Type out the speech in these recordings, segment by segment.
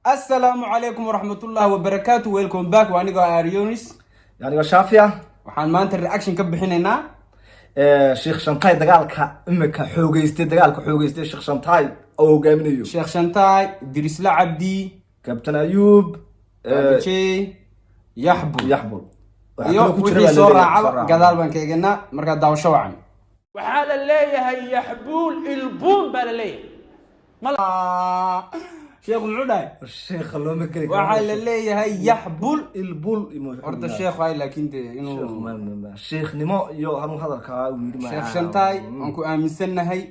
Asalaamu calaykum waraxmatullahi wabarakaatu. Welcome back. Waa anigoo Aryonis. Yani waa Shaafiya. Waxaan maanta reaction ka bixinaynaa Sheekh Shantaay, dagaalka imika xoogeystay, dagaalka xoogeystay Sheekh Shantaay oo hogaaminayo. Sheekh Shantaay, Dirisla Cabdi, Kabtan Ayuub, Abajey, Yaxbul. Yaxbul. Waxaa iyo kaloo ku jira wixii baa soo laleeyahay, raacaba gadaal baan ka eeganaa. Markaa daawasho wacan. Waxaa la leeyahay Yaxbuul ilbuun baa la leeyahay. Sheekhu muxuu dhahay? Sheekha looma geli karo. Waxaa la leeyahay Yaxbul. Ilbul. Horta sheekh waay, laakiin de inuu sheekhnimo iyo hanuu hadalkaa uu yidhi Sheekh Shantaay waan ku aaminsannahay,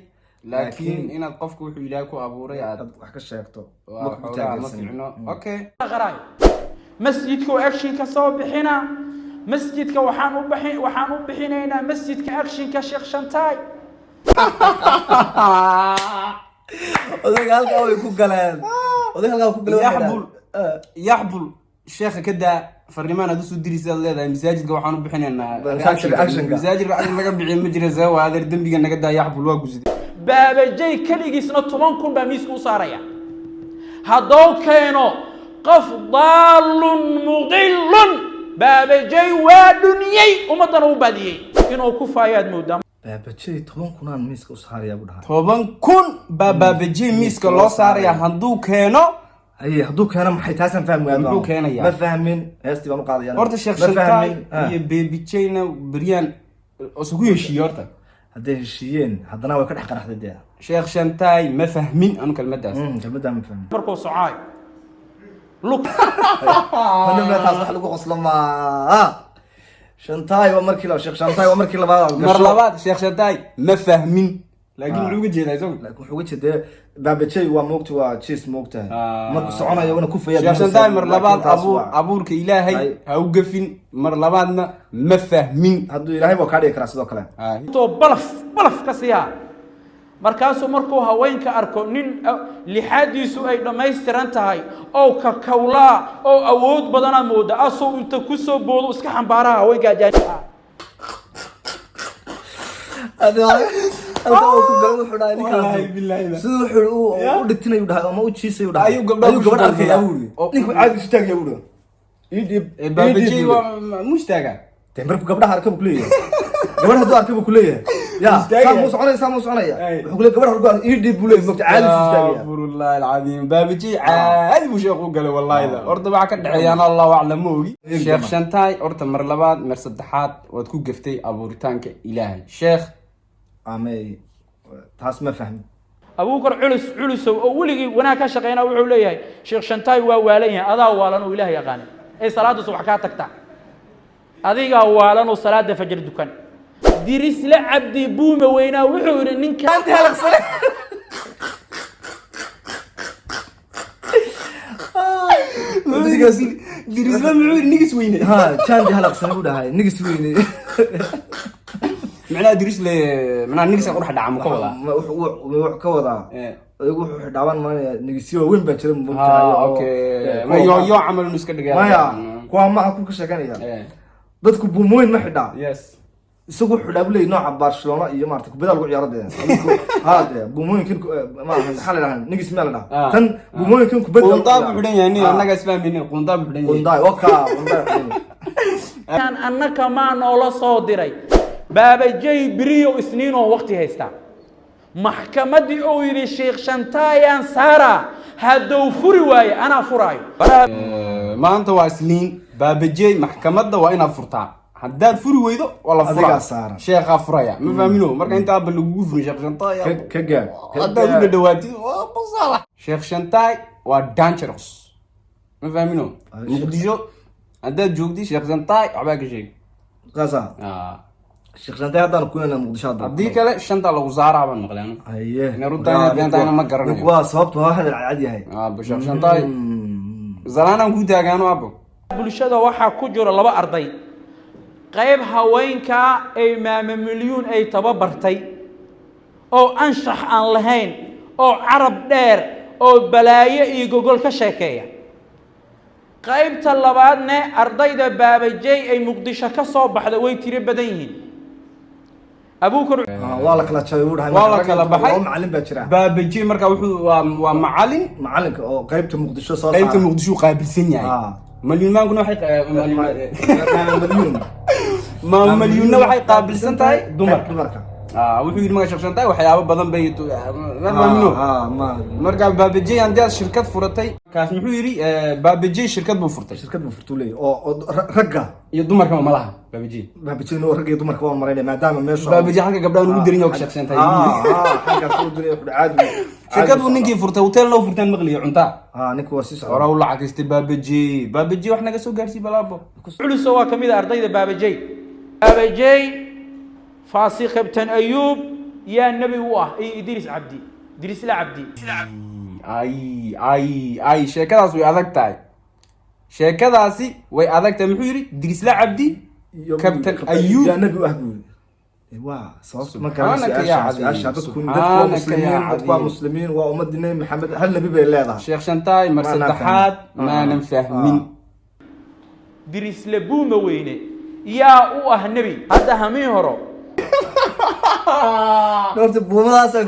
laakiin inaad qofku wuxuu Ilaahay ku abuuray aad aad wax ka sheegto waa ma ku xoogaa ma taageersanin. fiicno. Okay. Qaraayo masjidku action ka soo bixina masjidka, waxaan u bixinaynaa masjidka actionka Sheekh Shantaay. Odayga halkaa way ku galeen, odayga halkaa ku galeen waxay Yaxbul. dhahaan, Yaxbul, sheekha ka daa farrimaan aad usoo diraysa. Aad leedahay masaajidka waxaan u bixinaynaa Masaajidka actionka. Masaajidka action laga bixiyo ma jira. Sabab adeer dembiga naga daa. Yaxbul waa gusiday. Baabajay keligiisna 10,000 baa miiska u saaraya hadduu keeno qof daalun mudilun. Baabajay waa dhuniyey, ummaddana u baadiyey, inuu ku faayaad moodaa. Baabajey 10,000-aan miiska u saarayaa buu dhahaa. 10,000 baa Baabajey miiska loo saaraya hadduu keeno. Haye, hadduu keeno maxay? Taasaan fahmi waaya. Muxuu keenayaa? Ma fahmin, heestii baan u qaadaya. Horta Sheekh Ma Shantaay fahmin. iyo Baabajeyna beryaan isugu heshiiye horta. Hadday heshiiyeen, haddana way ka dhex qaraxday dee. Sheekh Shantaay ma fahmin anu kelmadaas. Kelmaddaa ma fahmin. Markuu socaayo lug. Hanumna taas wax lagu qoslo maa. Shantaay waa markii la Sheekh Shantaay waa markii labaad aad Mar gasho. labaad Sheekh Shantaay ma fahmin, laakiin muxuu uga jeedaa isagu? Laakiin wuxuu uga jeedaa Baabajey waa moogta, waa jiis moogtahay. Markuu soconayo wana ku fayaa. Sheekh Shantaay mar labaad abuur abuurka Ilaahay ha u gafin. Mar labaadna ma fahmin. Hadduu Ilaahay waa kaa dhigi karaa sidoo kale. Intoo balaf balaf ka siiyaa, markaasuu markuu haweenka arko nin lixaadiisu ay dhammaystiran tahay oo kakawlaa oo awood badanaa mooda, asoo inta kusoo boodo iska xambaaraha haweenka ajaanibka. Halka uu ku galo wuxuu dhahay Wallaahi ninkaas billaahi. siduu wuxuu u dhigtinayu dhahay ama u jiisayu dhahay. Ayuu gabdhaha ayuu ku gabadh arkaya shubansadaa. buu yidhi. Ninku caadi isu taagaya buu yidhi, ii dhiib. Baabajey waa mustaaga. Dee markuu gabdhaha arka buu kuleeyahay, gabadh hadduu arka buu kuleeyahay ya. Istaagaya. Saa muu soconaya, saa muu soconaya. Ay. Wuxuu kuleeyahay gabadh hadduu ii dhiib buu leeyahay, mogta caadi isu istaagaya. Astaghfirullahi alcadiim. Baabajey caadi buu sheekhu u galay. Wallahi da horta waxa ka dhexeeyaan Allahu aclam, ma ogi. Eegi Sheekh doona. Shantaay, horta mar labaad, mar saddexaad waad ku gaftay abuuritaanka Ilaahay, sheekh. Amay taas ma fahmin. Abuukar Culus Culusow oo weligii wanaag ka shaqeynaa wuxuu leeyahay Sheekh Shantaay waa waalan yahay. Adaa waalan oo Ilaah yaqaana ee salaada subax kaa tagta, adigaa waalan oo salaada fajr dukan. Dirisle Cabdi Buume weynaa wuxuu yidhi ninka Anta halaqsane. Dirisle muxuu yidhi? Nigis weyne. Ha, jaandi halaqsane buu dhahay, nigis weyne. Macnaha Dirisle, macnaha nigis qurux dhaca ma ka wadaa? Wuxuu ka wadaa adigu wuxuu xidhaaban maanaya nigisyo waaweyn baa jira moogtahay Ha. oo Okay. kuwa Ma yo camal inuu iska dhigay. Maya, kuwa maaha ku ka sheekanaya. Dadku buumooyin ma xidhaa. Isagu wuxuu xidhaa buu leeyahay nooca Barcelona iyo maarata kubada lagu ciyaaro dee. Ha dee, buumooyinkan maaha, maxaa la dhahaa, nigis miyaa la dhahaa? Tan buumooyinkan kubadda lagu Qundaa buu ciyaaro. xidhan yahay nin annaga isfahmaynin, qundaa buu xidhan yahay. Qundaay waka, qundaay xidhan yahay. Kan annaka maa noola soo diray Baabajay beriyo Isniinoo waqti haystaa maxkamaddii uu yidhi Sheekh Shantaayaan saara, hadduu furi waayo anaa furaayo. Maanta waa Isniin. Baabajey maxkamadda waa inaad furtaa. Haddaad furi weydo waa la furaa. Adigaa saaran. Sheekhaa furaya, ma fahmino? Marka inta aaba lagugu furin, Sheekh Shantaay ka gaar ka haddaad u gaar. dhadhawaatid waa basaala. Sheekh Shantaay waa dangerous, ma fahmino? Muqdisho haddaad joogtid, Sheekh Shantaay waxbaa ka sheeg. Saasa. Sheekh Shantay haddaan ku inaan Muqdisho hadda. Haddii kale shanta lagu saaraa baan maqlay anu. Haye. Inay runtaa inaad beentaayna ma garanayo. Ninku waa sababtu waa hadal cadcad yahay. Aabo Sheekh Shantaay zalaanaan kuu taagaano, aabo. Bulshada waxaa ku jira laba arday, qayb haweenkaa ay Maame Milyuun ay tababartay oo anshax aan lahayn oo carab dheer oo balaayo iyo gogol ka sheekeeya. Qaybta labaadne ardayda Baabajey ay Muqdisho ka soo baxda way tiro badan yihiin, Abuukar. Waa la kala jabay buu dhahay. Waa la Rag iyo kala dumar, baxay. laba macalin baa jira. Baabajey marka wuxuu waa macalin. Macalinka oo qaybta Muqdisho soo qaybta saara. Muqdisho uu qaabilsan yahay. Malyuunmaankuna waxay Malyuun. Malyuunna waxay qaabilsan tahay dumarka. Dumarka. Wuxuu yidhi marka Sheekh Shantaay waxyaabo badan bay ma fahmino. Ma Marka Baabajey haddii aad shirkad furatay, kaas muxuu yidhi, Baabajey shirkad buu furtay. Shirkad buu furtuu leeyahay oo ragga iyo dumarkaba ma laha Baabajey. Baabajeyna oo ragga iyo dumarka waan maraynaya maadaama meesha Baabajey halka gabdhahan ugu darin yahay Sheekh Shantaay. Xaggaas ugu darin yahay, caadi. Shirkad buu ninkii furtay, hotelna u furtaan maqliyo cuntaa. Ninka waa sii socda. Hore u lacagaystay Baabajey. Baabajey wax naga soo gaarsii balaabo. Culuso waa ka mid a ardayda Baabajey. Baabajey faasi Kabtan Ayuub yaa nebi u ah iyo Idriis Cabdi, Idriisla Cabdi. Ay ay ay, sheekadaas way adag tahay, sheekadaasi way adag tahay. Muxuu yidhi? Dirisla Cabdi, Kabtan Ayuub. Yaa nebi u ah buu yidhi. Waa sababta ma Subxaanaka garanayso yaa su-aasha cadiim. Dadku waa Subxaanaka muslimiin, yaa dadku waa cadiim. muslimiin, waa ummadii Nebi Maxamed, hal nebi bay leedahay. Sheekh Shantaay mar Maanaan saddexaad fahmin. maanan fahmin. Dirisle buuma weyne yaa u ah nebi hadda hamii horo? Horta buumadaasa,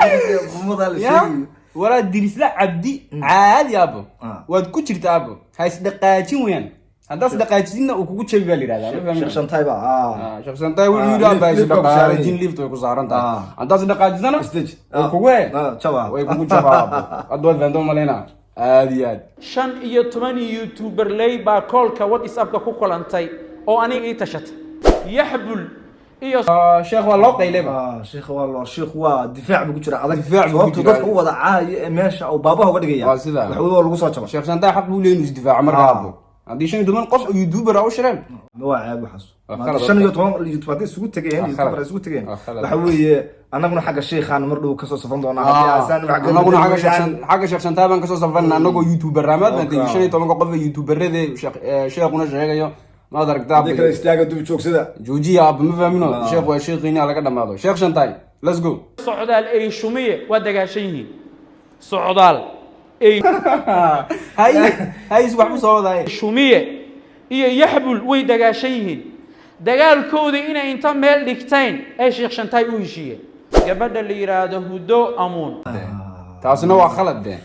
buumadaa la ya sheegayo. Walaa Dirisla Cabdi caadi abo. Waad ku jirta abo, ha isdhaqaajin weeyaan. Haddaad isdhaqaajisidna uu kugu jabi baa la yidhahdaa, ma fahmin? Sheekh Shantaay baa Sheekh Shantaay wuxuu yidhi aba lift baa ku saaran isdhaqaajin yihiin. Lift way ku saaran tahay. Haddaad isdhaqaajisana Isdeji. way kugu jabaa. Way kugu jabaa abo. Hadda waad fahanto malaynaa, aad iyo aad. 15 youtuberley baa koolka WhatsAppka ku kulantay oo aniga ii tashatay, Yaxbul iyo Sheekh waa loo qayleba. Sheekh waa loo, sheekh waa difaac buu ku jira adag. Difaac buu ku Sababtu jiraa. dadka u wada caaya ee meesha uu baabaha uga dhigaya. Waa sidaa. Wax waa lagu soo jaba. Sheekh Shantaay xaq buu leeyahay inuu isdifaaco markaa abo, haddii 15 qof oo youtuber ah u shireen. Ma waa ceeb waxaas. Waa Maanta khalad. 15 youtuber hadday isugu tegeen, Waa youtuber khalad. ay isugu tegeen, Waa khalad. waxa weeye annaguna xagga sheekhaan mar dhow kasoo safan doonaa haddii aasaan wax ka Anaguna bedeli xagga weydaan. Xagga Sheekh Shantaay baan kasoo safarna anagoo youtuber maad fahantay. 15-ka qof ee youtuberada sheekhuna sheegayo, maad aragtaa. Haddii kale istaaga dub joogsada. Joojiya aaba, ma fahmino. Sheekh waa sheekhiina, laga dhamaado. Sheekh Shantaay, let's go. Socdaal ay Shumiye waa dagaashan yihiin, Socdaal ay Hay hay, wax u soo wadaay. Shumiye iyo Yaxbul way dagaashan yihiin. Dagaalkooda inay inta meel dhigteen ay Sheekh Shantaay u heshiiyeen gabadha la yidhaahdo Hudo Amuun. Taasina waa khalad de.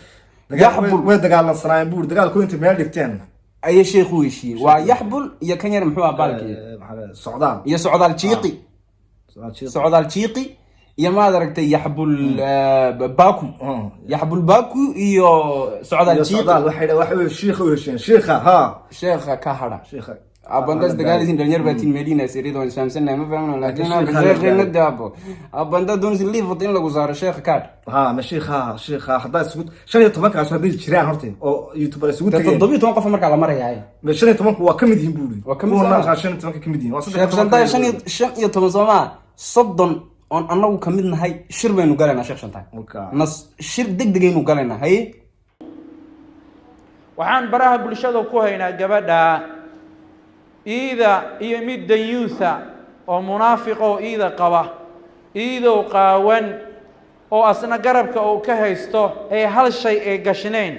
Yaxbul way dagaalamsanaayeen buur, dagaalku intay meel dhigteen ayay sheekhu heshiiyey. Waa Yaxbul iyo kan yar, muxuu ahaa baalkii? Maxaa Socdaal. Iyo Socdaal Jiiqi. Socdaal Jiiqi. Socdaal Jiiqi iyo maad aragtay Yaxbul Baku. Yaxbul Baku iyo Socdaal Iyo Jiiqi. Socdaal waxay waxa shiikha u heshiiyeen, shiikha ha. Sheekha ka hadha. Shiikha. Abandas dagaalisiin, dhalinyar baa tiin, meelina sirida waan isfahamsanahay, ma fahmno, laakiin Laakiin sheekheena daabo abanda doonaysa liifat in lagu saaro sheekha kaadh. Ha, ma shiikha, shiikha haddaa isugu 15-kaas hadday jiraan horta oo youtuber isugu Dee tegeen. 17 qof markaa la marayahay. Ma 15-ku waa ka mid yihiin buuri. Waa ka mid Kuwana soo ma? 15-ka ka mid yihiin waa saddex Sheekh iyo toban Shantaay ka mid yihiin. 15 soo maa, 30 oon annagu ka mid nahay shir baynu galaynaa Sheekh Shantaay. Nas shir deg degaynu galaynaa, haye. Waxaan baraha bulshada ku haynaa gabadha iida iyo mid danyuutha oo munaafiq oo iida qaba, iidow qaawan oo asna garabka uu ka haysto ee hal shay ay gashnayn,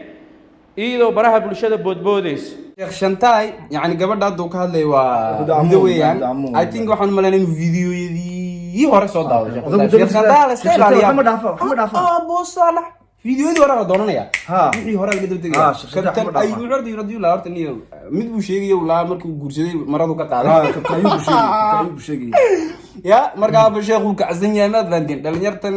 iidow baraha bulshada boodboodayso. Sheekh Shantaay yani gabadha hadda uu ka hadlay waa Huda Huda Amuun, weeyaan. Huda Amuun. I think waxaan umaleynaa inuu videoyadii hore soo daawday Sheekh Odagu Shantaay. Sheekh Shantaay la iska Sheekh Shantaay ilaaliyaa. waxba ma dhaafo, waxba ma dhaafo. Abu Saalax videoyadii hore la dooranaya. Wixii hore laga daba tegaya. Sheekh Shantaay Kabtan waxba ma dhaafo. Ayuu horta yirahdo la horta niyo mid buu sheegay uu laa markuu guursaday maradu ka qaaday. Kabtan Ayuub buu sheegay, Kabtan Ayuub buu sheegay. Ya markaa aba sheekhu kacsan yahay, maad fahanteen dhalinyartan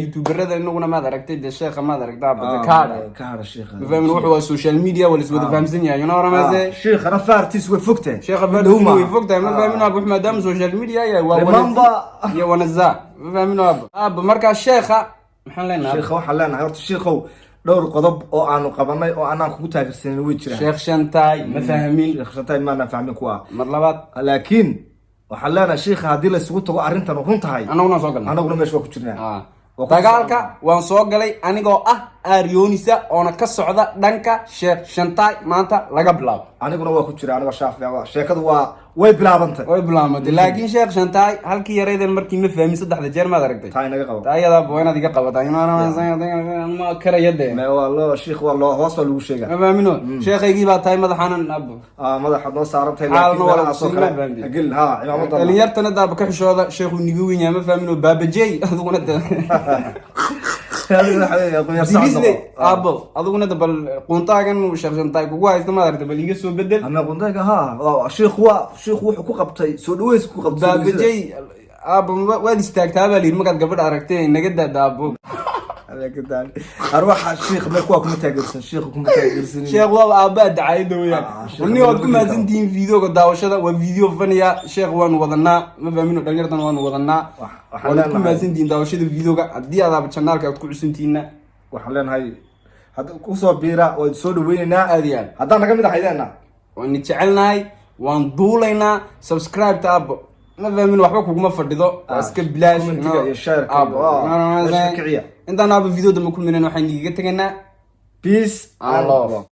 youtuberada inaguna maad aragtay dee sheekha maad aragtaa bada kaadha. Ka hara shiikha. Ma fahmin, wuxuu waa social media, waa la iswada fahamsan yahay, you know what I'm saying? Shiikhana faartiis way fogtahay. Sheekha Dhow fahamsan maaha. way fogtahay, ma fahmin aba, maadaama social media yahay waa Remember. iyo wanaza, ma fahmin aba. Aba markaa sheekha maxaan leenahay? Shiikha waxaan leenahay horta, shiikhow, dhowr qodob oo aanu qabanay oo anaan kugu taageersanin way jiraan. Sheekh Shantaay ma fahmin. Sheekh Shantaay maanaan fahmin kuwa. Mar labaad. Laakiin waxaan leenahay shiikha, haddii la isugu tago arrintan run tahay, annaguna soo galnay. Annaguna meesha waa ku jirnaa. Waa ku Dagaalka waan soo galay anigoo ah. Aryonisa oona ka socda dhanka Sheekh Shantaay maanta laga bilaabo. Aniguna waa ku jira, anigoo Shaafici ah. Sheekadu waa way bilaabantay. Way bilaabantay, laakiin Sheekh Shantaay halkii yarayden markii ma fahmin saddexda jeer, maad aragtay? Taa inaga qabo. Taa ayadaa waa inaad iga qabataa, ma karaya dee. Me waa loo shiikh, waa loo hoos baa lagu sheegaa. Ma fahmino, sheekhaygii baa tahay madaxaanan abo. Ah, madaxaad noo saaran tahay. Xaalna laakiin waa meelahaas oo lagu kale siin, ma fahamtid? Gel ha cimaamada. Dhalinyartana daaba ka xishooda, sheekhu niga weyn yahay, ma fahmino, baabajey adiguna de. Adiga waxa weeye, aqoon yar socod Dirisle. noqo. Aabo, adiguna da bal quntaagan Sheekh Shantaay kugu haysta, maad aragtay? Bal iga soo bedel. Ama qundayga ha waa shiikhu, waa shiikhu wuxuu ku qabtay soo dhaweys ku qabtay soo dhaweysada. Baabajey aabo, waad istaagtaa baa layidhi markaad gabadha aragtay, naga daada aabo. Arwaxa shiikh meel kuwa kuma taageersan, shiikhu kuma taageersan. Sheekh waaba aabaa dacaayada weeyaan. Ah, sheekh Warni waad ku ma mahadsantihiin videoga daawashada. Waa video funny-a. Sheekh waanu wadanaa, ma fahmino, dhalinyartan waanu wadanaa. Waxaan Waad ku leenahay- mahadsantihiin daawashada videoga. Haddii aad aaba channelka aad ku cusuntihiinna, waxaan leenahay hadda kusoo biira, waan soo dhaweynaynaa. Aad iyo aad. Haddaan naga mid ahaydeena. Waan jecelnahay, waan duulaynaa. Subscribe-ta aabo, ma fahmin, waxba kuguma fadhido, waa iska bilaash. Commentiga iyo share-ka Aabo, iyo, meesha kiciya. intaan aabo video dambe kulminayn, waxaan igaga tegaynaa peace and love.